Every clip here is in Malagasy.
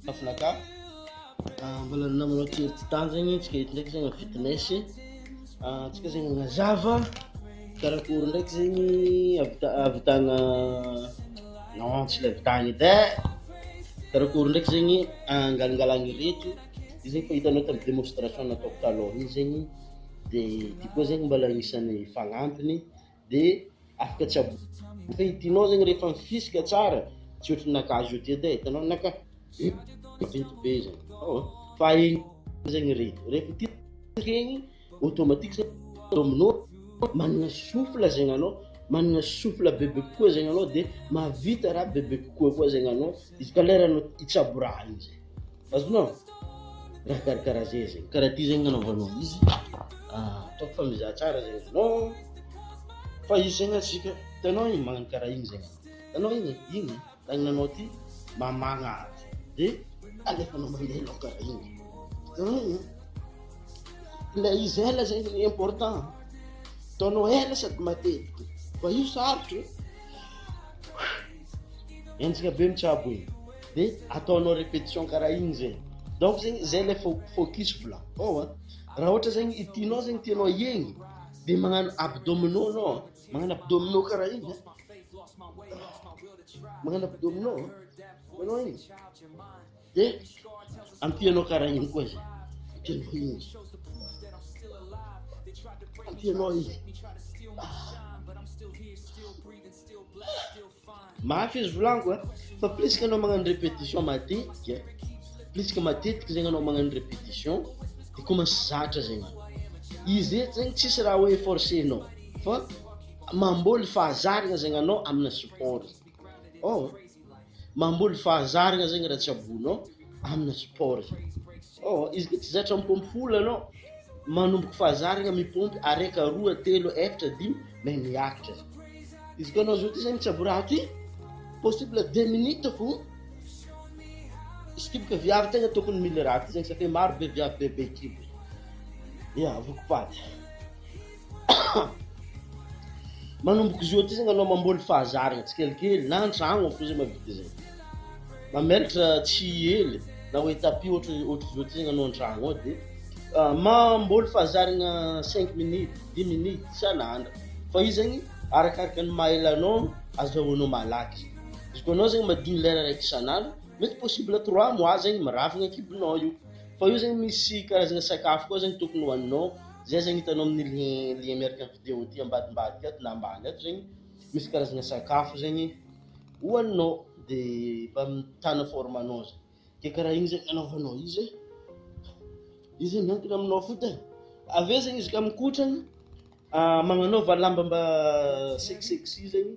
Tafinakahy. Mbola ny namanao Thierry Titan zegny tsika eto ndraiky zegny amin'ny fitness. Tsika zegny magnazava karakory ndraiky zegny ahavita- ahavitagna non tsy le ahavitagna edy e, karakory ndraiky zegny angalangalagna ireto, io zegny efa hitanao tamin'ny démonstration nataoko talôha igny zegny de ty koa zegny mbola agnisan'ny fagnampiny de afaka tsaboina fa hitinao zegny rehefa mifisika tsara tsy ohatry ny nakahy zao ty edy e, hitanao ny nakahy maventy be zegny fa igny zegny reto rehefa ity regny automatique zegny aminao manana souffle zegny anao, manana souffle bebe kokoa zegny anao de mahavita raha bebe kokoa koa zegny anao izy ka leranao hitsabo raha igny zay. Azonao? Raha karakaraha zay zegny, karaha ty zegny nanaovanao izy, ataoko fa mizaha tsara zegny anao, fa izy zegny antsika, hitanao igny magnano karaha igny zegny anao, hitanao igny, igny tagnananao ty mamagna azy de alefanao mandeha aloha karaha igny, hitanao igny, ilay izy ela zegny important, ataonao ela sady matetiky fa io sarotro. Enjana be mitsabo igny de ataonao répétition karaha igny zegny donc zegny zay le focus volako ao a, raha ohatra zegny i tianao zegny tianao hiaigny de magnano abdominaux anao magnano abdominaux karaha igny a, magnano abdominaux hitanao igny de ampianao karaha igny koa izy, ampianao igny, ampianao igny. Mafy izy volagniko a, fa plus que anao magnano répétition matetika, plus que matetiky zegny anao magnano répétition de commence zatra zegny anao, izy eto zegny tsisy raha hoe forcenao fa mamboly fahazarana zegny anao amina sport, oh mamboly fahazarana zegny raha tsaboinao amina sport zegny, oh izy koa tsy zatra mipaompy folo anao, manomboka fahazarana mipaompy araika, roa, telo, efatra, dimy, mais miakatra zegny. Izy koa anao zao ty zany mitsabo raha ty, possible deux minutes fo, izy ty boka viavy tegna tokony mila raha ty zegny satria maro be viavy bebe kibo, ya voky paty. Manomboka zao ty zegny anao mamboly fahazarana tsikelikely na an-tragno fo zay mahavita zay, mamelatra tsy hely na hoe tapis ohatra ohatra zao ty zegny anao an-tragno ao de mamboly fahazarana cinq minutes, dix minutes isan'andro fa io zegny arakaraka ny maha ela anao azahoanao malaky, izy koa anao zegny madio lera raiky isan'andro mety possible trois mois zegny miravina kibonao io, fa io zegny misy karazana sakafo koa zegny tokony hohaninao. Zay zegny hitanao amin'ny lien lien miaraka amin'ny vidéo ty ambadimbadika ato na ambany ato zegny misy karazagna sakafo zegny hohaninao de mba mitana forme anao zegny, ke karaha igny zegny anaovanao izy e, izy zegny miankina aminao fo edy e, avy eo zegny izy ka mikotrana magnanaova lamba mba sexy zegny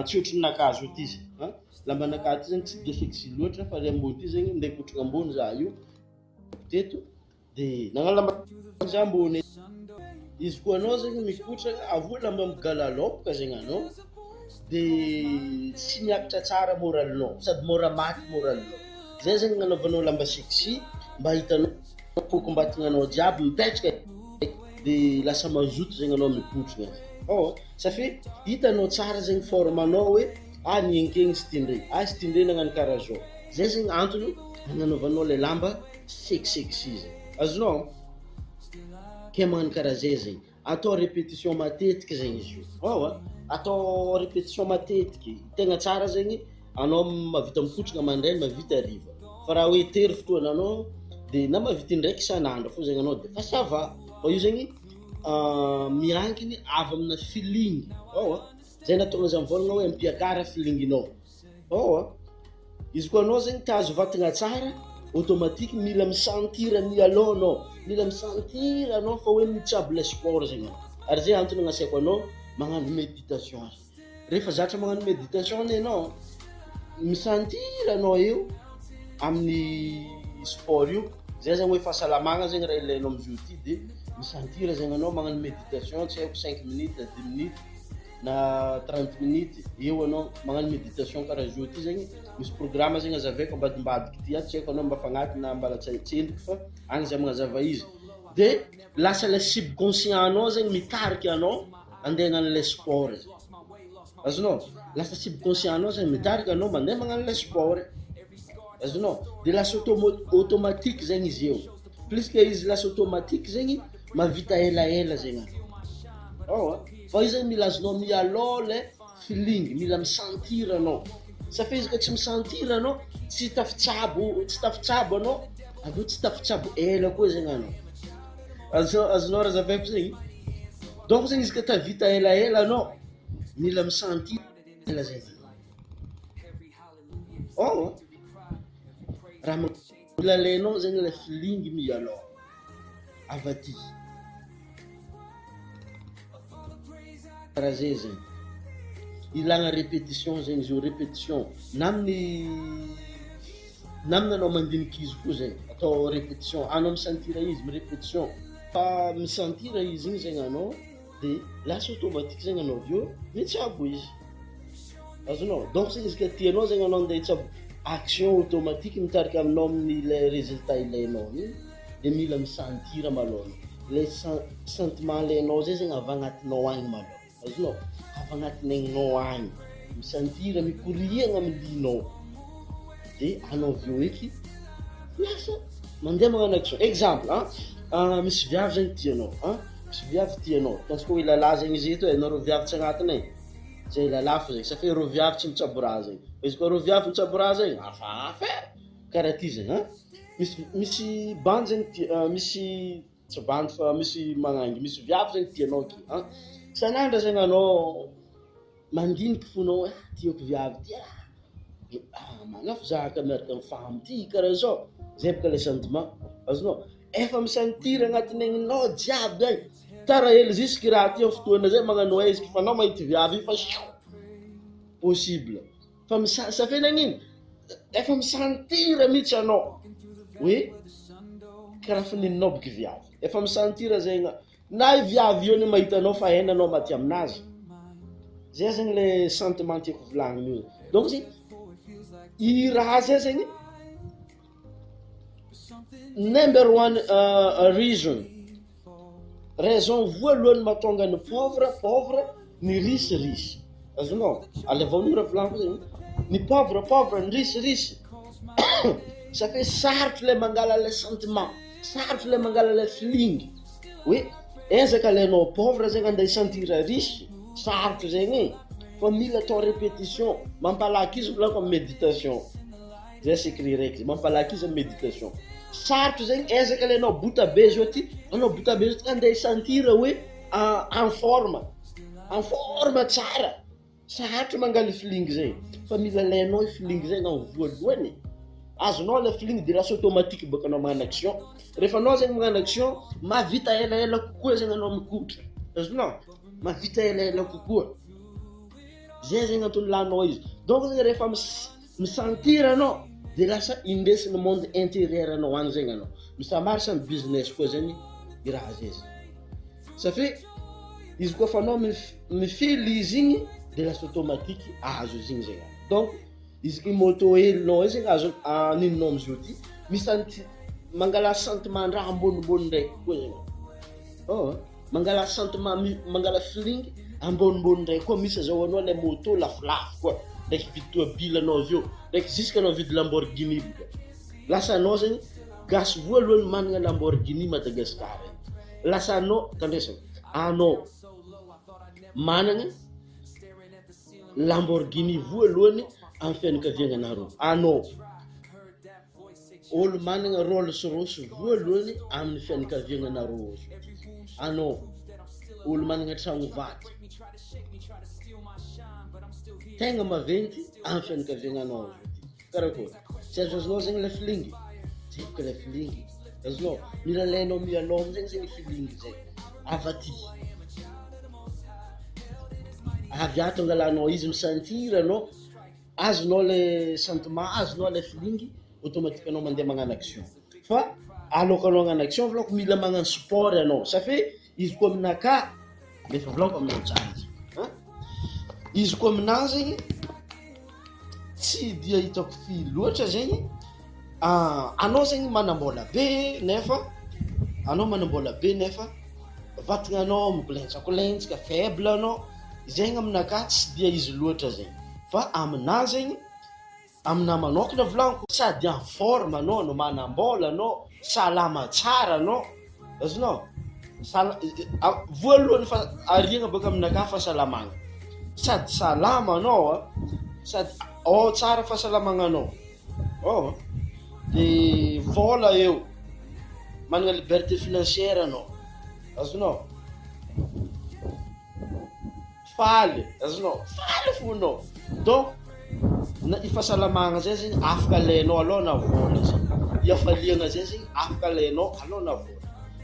tsy ohatry ny nakahy zao ty izy an, lamba nakahy ty zegny tsy de sexy loatra fa le ambony ty zegny ndeha hikotrana ambony za io teto. De nagnano lamba za ambony e. Izy koa anao zegny mikotrana avoa lamba migalalopoka zegny anao de tsy miakatra tsara moralinao sady môra maty moralinao, zay zegny agnanaovanao lamba sexy mba hitanao pôkim-batagnanao jiaby mipetraka de lasa mazoto zegny anao mikotrana oh safe hitanao tsara zegny forme anao hoe ah nihenkegny sy ty ndray, ah sy ty ndray nagnano karaha zao, zay zegny antony agnanaovanao le lamba. Sexy zegny azonao? Ke magnano karaha zay zegny, atao repetition matetiky zegny izy io, ao a, atao repetition matetiky, tegna tsara zegny anao mahavita mikotrana mandraigny mahavita hariva, fa raha hoe tery fotoananao de na mahavita indraiky isan'andro fô zegny anao de fa ça va, fa io zegny miankiny avy amina feeling, ao a, zay nahatonga za mivôlagna hoe ampiakara feeling-nao. Ao a! Izy koa anao zegny te hahazo vatagna tsara, automatique mila mi-sentir mialoha anao, mila mi-sentir anao fa hoe mitsabo le sport zegny anao, ary zay antony agnasaiko anao magnano méditation zay, rehefa zatra magnano méditation anie anao, mi-sentir anao eo amin'ny sport io, zay zany hoe fahasalamagna zegny raha ilainao amizao ty de mi-sentir zegny anao magnano méditation tsy haiko cinq minutes, dix minutes. na 30 minutes eo anao magnano méditation karaha zao ty zegny misy programme zegny azavaiko ambadimbadiky ty ato tsy haiko anao mba fa agnaty na mbala tsy tsendriky fa agny za magnazava izy de lasa le subconscient anao zegny mitarika anao andeha hagnano le sport zegny azonao lasa subconscient anao zegny mitarika anao mandeha magnano le sport. Azonao? De lasa automo- automatique zegny izy eo, plus que izy lasa automatique zegny mahavita elaela zegny anao, ao a, fa io zegny mila azonao mialôha le feeling, mila mi-sentir anao, sa fa izy koa tsy mi-sentir anao tsy tafitsabo tsy tafitsabo anao, avy eo tsy tafitsabo ela koa zegny anao, azonao azonao raha zavaiko zegny? Donc zegny izy ka tavita elaela anao mila mi-sentir ela zegny anao. Ao raha mila alainao zegny le feeling mialoha avy aty, karaha zay zegny, ilagna répétition zegny izy io répétition na amin'ny na amin'ny anao mandiniky izy koa zay atao répétition, anao mi-sentir izy mi-répétition fa mi-sentir izy igny zegny anao. De lasa automatique zegny anao avy eo mitsabo izy, azonao? Donc zegny izy ka tianao zegny anao andeha hitsabo action automatique mitarika aminao amin'ny ilay résultat ilainao igny de mila mi-sentir malôha anao, le sen- sentiment alainao zay zegny avy agnatinao agny malôha, azonao? Avy agnatin'ny aigninao agny, mi-sentir mikoriagna amy lihinao de anao avy eo eky lasa mandeha magnano action, exemple an, misy viavy zegny tianao an. Misy viavy tianao, ataontsika hoe lalahy zegny izy eto e, nareo viavy tsy agnatiny e, zay lalahy fô zay, sa fe reo viavy tsy mitsabo raha zegny, fa izy koa reo viavy mitsabo raha zegny hafahafa e, karaha ty zegny an, misy misy bandy zegny tia misy tsy bandy fa misy magnangy misy viavy zegny tianao ake an, isan'andro zegny anao Mandiniky fonao hoe tiako viavy ty ah, manafo zaka miaraka amin'ny femme ty karaha zao, zay boka le sentiment azonao, efa mi-sentir agnatin'ny aigninao jiaby agny, tara hely jusque raha ty amin'ny fotoana zay magnano aiziky fa anao mahita viavy io fa sioo possible fa misa- ça fait nagnino efa mi-sentir mihitsy anao hoe karaha fa neninao boka viavy, efa mi-sentir zegny. Na i viavy io anie mahita anao fa hainy anao maty aminazy, zay zegny le sentiment tiako volagnina io, donc zegny i raha zay zegny number one reason, raison voalohany mahatonga ny pauvre pauvre, ny riche riche, azonao? Alaivo amin'io raha volagniko zegny, ny pauvre pauvre, ny riche riche, ça fait sarotro le mangala le sentiment. Sarotro ilay mangala ilay feeling hoe ezaka alainao pauvre zegny andeha hi-sentir riche, sarotro zegny e, fa mila atao repetition, mampalaky izy volako amin'ny méditation, zay secret raiky zay, mampalaky izy amin'ny méditation, sarotro zegny ezaka alainao bota be zao ty, anao bota be zao ty andeha hi-sentir hoe en forme, en forme tsara. Sarotra mangala io feeling zay fa mila alainao io feeling zay anao voalohany e, azonao ilay feeling de lasa automatique baka anao magnano action, rehefa anao zegny magnano action mahavita elaela kokoa zegny anao mikotra, azonao? Mahavita elaela kokoa, zay zegny antony ilanao izy, donc zegny rehefa mis- mi-sentir anao de lasa indesin'ny monde interieur anao agny zegny anao, mi-ça marche amy business koa zegny i raha zay zegny. Ça fait izy koa fa anao mifily izy igny de lasa automatique azo izy igny zegny, donc izy i moto helinao io zegny azo aninonao amizao ty misy anty mangala sentiment ndraha ambonimbony ndraiky koa zegny oh mangala sentiment mangala feeling ambonimbony ndraiky koa misy azahoanao le moto lafolafo koa ndraiky vidy toabila anao avy eo ndraiky jusque anao vidy lamborghini boka lasa anao zegny gasy voalohany managna lamborghini Madagascar. Lasa anao, tandresana, anao managna Lamborghini voalohany amin'ny fianakaviagnanareo, anao olo managna Rolls Royce voalohany amin'ny fianakaviagnanareo, anao olo managna tragno vato tegna maventy amin'ny fianakaviagnanao. Karakôry? Tsy azonazonao zegny le feeling? Zay boka le feeling, azonao? Mila alainao mialoha amizay zegny feeling zay, avy aty, avy ato angalanao izy mi-sentir anao, azonao le sentiment, azonao le feeling, automatique anao mandeha magnano action, fa alokanao hagnano action volako mila magnano sport anao, ça fait izy koa aminakahy, efa volako aminao tsara izy an, izy koa aminahy zegny. Tsy dia hitako firy loatra zegny, anao zegny manam-bôla be nefa anao manam-bôla be nefa vatagnanao mikolentsakôlentsaka, faible anao, zegny aminakahy tsy dia izy loatra zegny fa aminahy zegny. Aminahy manokana volagniko, sady en forme anao no manam-bola anao, salama tsara anao, azonao? Sala- voalohany fa ariagna bôka aminakahy fahasalamagna, sady salama anao a, sady ao tsara fahasalamagnanao, ao de vôla eo, managna liberté financière anao, azonao? Faly, azonao, faly fonao, donc na i fahasalamagna zay zegny afaka alainao aloha na vôla zegny, i hafaliagna zay zegny afaka alainao aloha na vôla,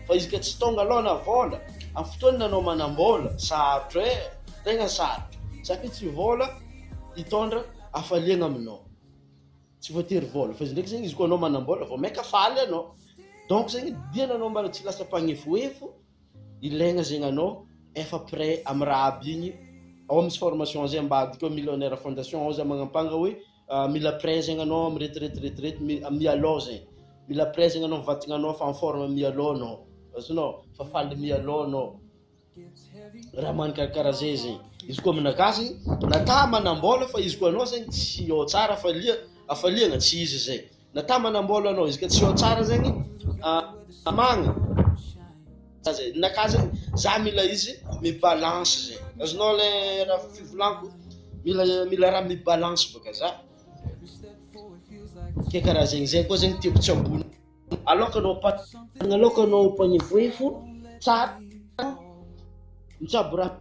fa izy ka tsy tônga aloha na vôla, amy fotoagna anao manam-bôla sarotro e, tegna sarotro satria tsy vôla hitôndra hafaliagna aminao, tsy voatery vôla fa izy ndraiky zegny izy koa anao manam-bôla vao maika faly anao, donc zegny diananao mbala tsy lasa mpagnefoefo. Ilaigna zegny anao efa prêt am raha aby igny, ao misy formation zay ambadika ao millionnaire fondation ao za magnampanga hoe mila prêt zegny anao am reto reto reto reto mialôha zegny, mila prêt zegny anao vatagnanao fa en forme mialôha anao, azonao fa faly mialôha anao, raha magnano karakaraha zay zegny, izy koa aminakahy zegny nata manam-bôla fa izy koa anao zegny tsy ao tsara hafalia hafaliagna tsy izy zay. Nata manambola anao izy ka tsy ao tsara zegny amagna zay ninakahy zegny za mila izy mi balance zay azonao le raha fivolaniko mila mila raha mi balance baka za ke karaha zegny zay koa zegny tiako tsy ambony aloka anao aloka anao mpanefoefo tsara mitsabo raha.